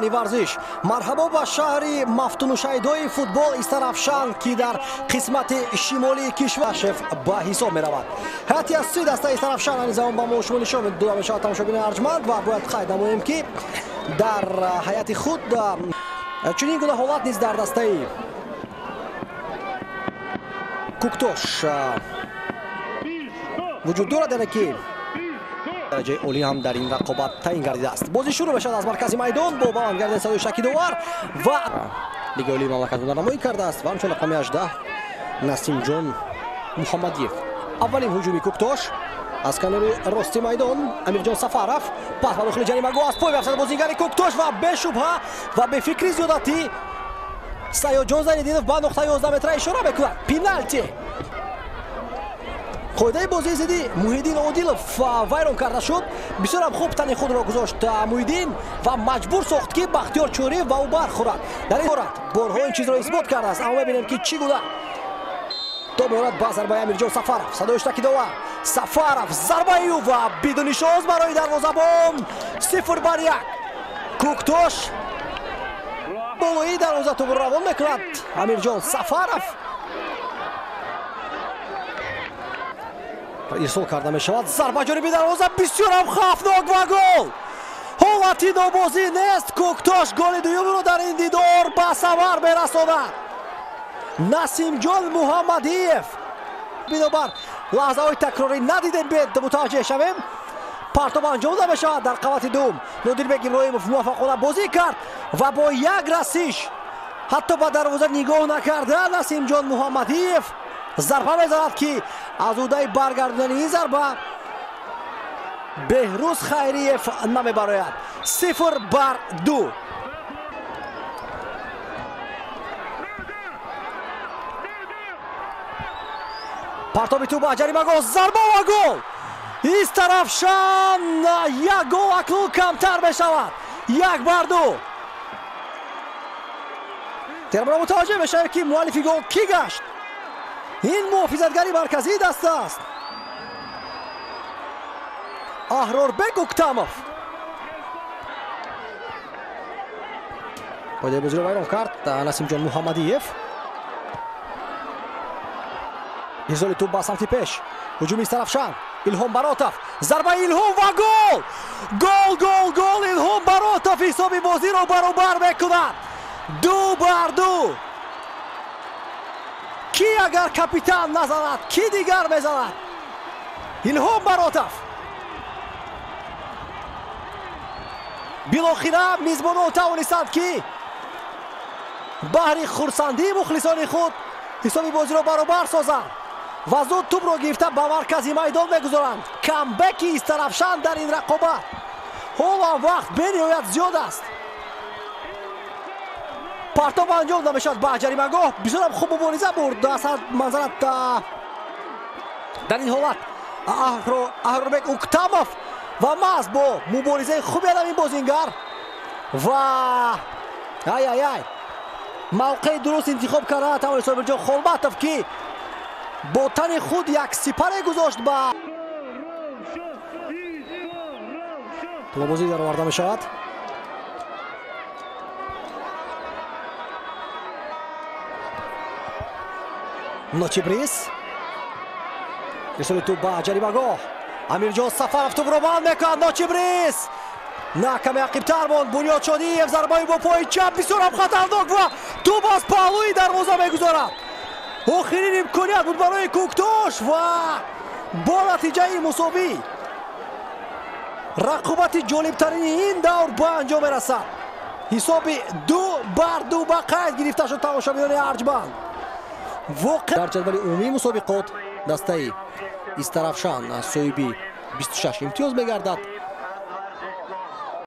Варзиш. Марҳабо ба шаҳри мафтунушайдои футбол Истарафшан, ки дар қисмати шимолии кишвар шеф ба ҳисоб меравад. Ҳайати асосии дастаи Истарафшан ҳамин замон ба мо шумо нишон дода мешавад, тамошобинони арҷманд, ва бояд қайд намоем, ки дар ҳайати худ чунин гуна ҳолат низ дар дастаи Куктош вуҷуд дорад, яъне ки дараҷаи олӣ ҳам дар ин рақобат таъин гардидааст. Бозӣ шурӯъ мешавад аз маркази майдон бо баланд гардидани садои шакидовар ва Лигаи олии мамлакат ҳунарнамоӣ кардааст ва ҳамчун рақами 18 Насимҷон Муҳаммадиев. Аввалин ҳуҷуми Куктош аз канори рости майдон, Амирҷон Сафаров пас ба дохили ҷаримагоҳ аз пой меафтад бозигари Куктош ва бешубҳа ва бефикри зиёдатӣ Саёдҷон Зайниддинов ба нуқтаи 11 метра ишора мекунад. Пеналти. Қоидаи бозии зидди Муҳиддин Одилов вайрон карда шуд. Бисёрам хуб тани худро гузошт Муҳиддин ва маҷбур сохт, ки Бахтиёр Чӯриев ба ӯ бархӯрад. Дар ин ҳолат борҳо ин чизро исбот кардааст, аммо мебинем, ки чӣ гуна то меорад ба зарбаи Амирҷон Сафаров. Садои штакидовар. Сафаров зарбаи ӯ ва бидуни шоз барои дарвозабон 0-1. Куктош болои дарвоза тӯбро равон мекунад. Амирҷон Сафаров ирсол карда мешавад. Зарба ҷониби дарвоза бисёрам хавфнок ва гол. Ҳолати нобозӣ нест. Куктош голи дуюмро дар ин дидор ба самар мерасонад. Насимҷон Муҳаммадиев. Бинобар лаҳзаҳои такрорӣ надидем, бед мутаваҷҷеҳ шавем. Партоб анҷом дода мешавад дар қабати дуюм. Нодирбек Иброҳимов муваффақона бозӣ кард ва бо як расиш ҳатто ба дарвоза нигоҳ накарда Насимҷон Муҳаммадиев зарба мезанад, ки аз ӯҳдаи баргардондани ин зарба Беҳрӯз Хайриев намебарояд. 0-2. Партоби тӯб ба ҷаримагоҳ, зарба ва гол. Истарафшан як гол акнун камтар мешавад. 1-2. Тербора мутаваҷҷеҳ мешавем, ки муаллифи гол кӣ гашт. Ин муҳофизатгари марказии даста аст, Аҳрорбек Уктамов. Қоидаи бозиро вайрон кард Насимҷон Муҳаммадиев. Ирсоли тӯб ба самти пеш. Ҳуҷуми Истарафшан. Илҳом Баротов. Зарбаи Илҳом ва гол! Гол, гол, гол! Илҳом Баротов ҳисоби бозиро баробар мекунад. 2-2. Ки агар капитан назанад, ки дигар мезанад? Илҳом Баротов. Билохира мизбонон тавонистанд, ки баҳри хурсандии мухлисони худ ҳисоби бозиро баробар созанд ва зуд тӯбро гирифта ба маркази майдон мегузоранд. Камбеки Истарафшан дар ин рақобат. Ҳоло вақт бениҳоят зиёд аст. Партоб анҷом дода мешавад ба ҷаримагоҳ. Бисёрам хуб мубориза бурд манзарат дар ин ҳолат Аҳрорбек Уктамов ва маҳз бо муборизаи хуби ин бозингар ва ай ай ай мавқеи дуруст интихоб карда тавонист Собирҷон Холматов, ки бо тани худ як сипаре гузошт ба тӯлобозӣ дароварда мешавад. Ночибрис. Ирсоли тӯб ба ҷаримагоҳ. Амирҷон Сафаров тӯбро банд мекунад. Ночибрис на каме ақибтар монд. Бунёд Шодиев зарбаи бо пои чап бисёрам хатарнок ва тӯб аз паҳлӯи дарвоза мегузорад. Охирин имконият буд барои Куктош ва бо натиҷаи мусовӣ рақобати ҷолибтарини ин давр ба анҷом мерасад. Ҳисоби 2-2 ба қайд гирифта шуд, тамошобинони арҷманд. Воқеъ дар ҷадвали умумии мусобиқот дастаи Истарафшан соҳиби 26 имтиёз мегардад.